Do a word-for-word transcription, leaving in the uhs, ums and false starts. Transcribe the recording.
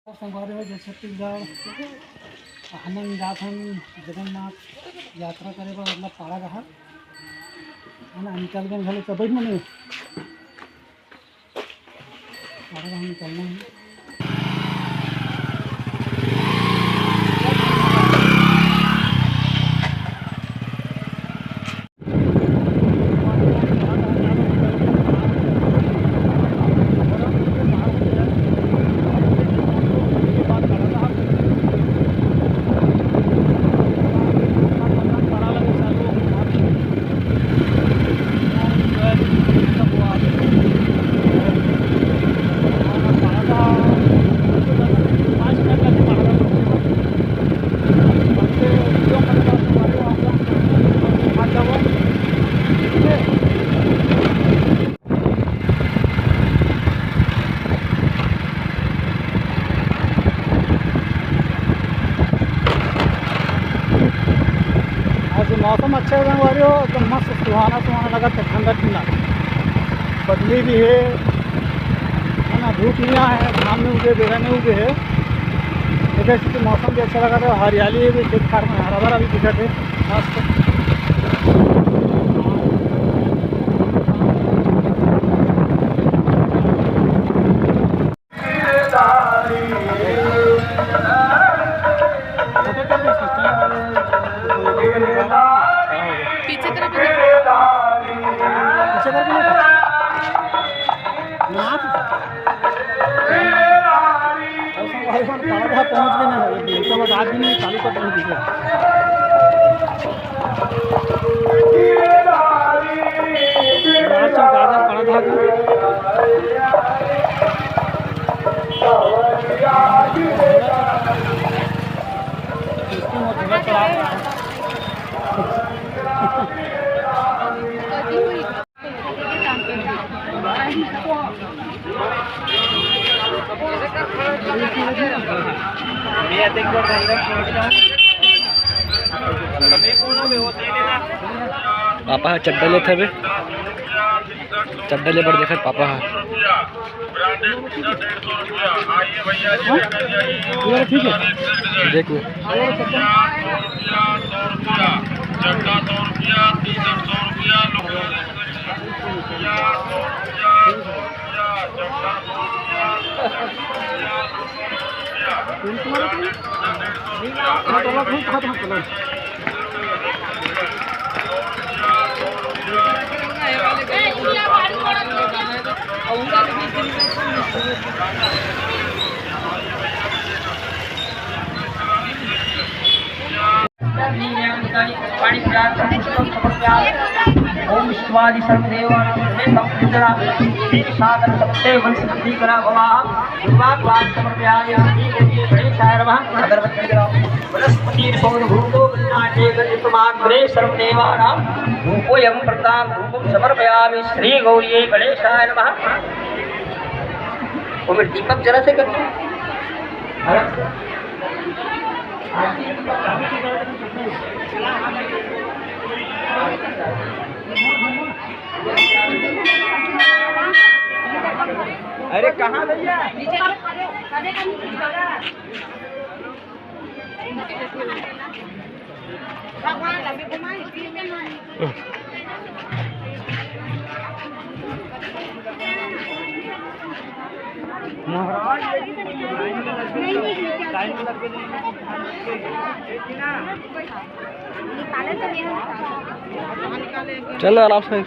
संगवारी हो, जय छत्तीसगढ़। हमन जात हन जगन्नाथ यात्रा करे बर, मतलब पाड़ा डहार, है ना? निकल गए घलो, तो बैठ मने पाड़ा डहार निकलना है। आज मौसम अच्छा है संगवारी हो, तो मस्त सुहाना सुहाना लगा, ठंडा ठंडा, बदली भी है, है ना? धूप नहीं आया है, घाम नहीं उगे, बेरा नहीं उगे है, तो जैसे कि मौसम भी अच्छा लगा था, हरियाली भी, खेत खार में हरा भरा भी दिखा थे मस्त। पीछे तरफ भी देखो। पीछे तरफ भी देखो। ना तो। और सब भाई बहन पाड़ा पहुंच गए ना, एक घंटा बाद आदमी चालू कर देंगे। पापा ह चड्डा लेत हवे, चड्डा ले बर देखत पापा ह। हाँ? ये वाला ठीक है। देखो। ओम शिवादि सर्वदेवानां सर्वे संपूजनानां सागर सत्य वंश करा भवा। दुर्वा क्लास समर्पयामि। श्री गणेशाय नमः। अगरबत्ती जलाओ। वनस्पति सोम भूतो गन्नाटे गन्नतमाग्रे सर्वदेवानां धूपोऽयं प्रदान। धूपं समर्पयामि श्री गौरिये गणेशाय नमः। वो मेरे दीपक जला से करते हैं। अरे कहाँ भैया? चल ना, आराम से।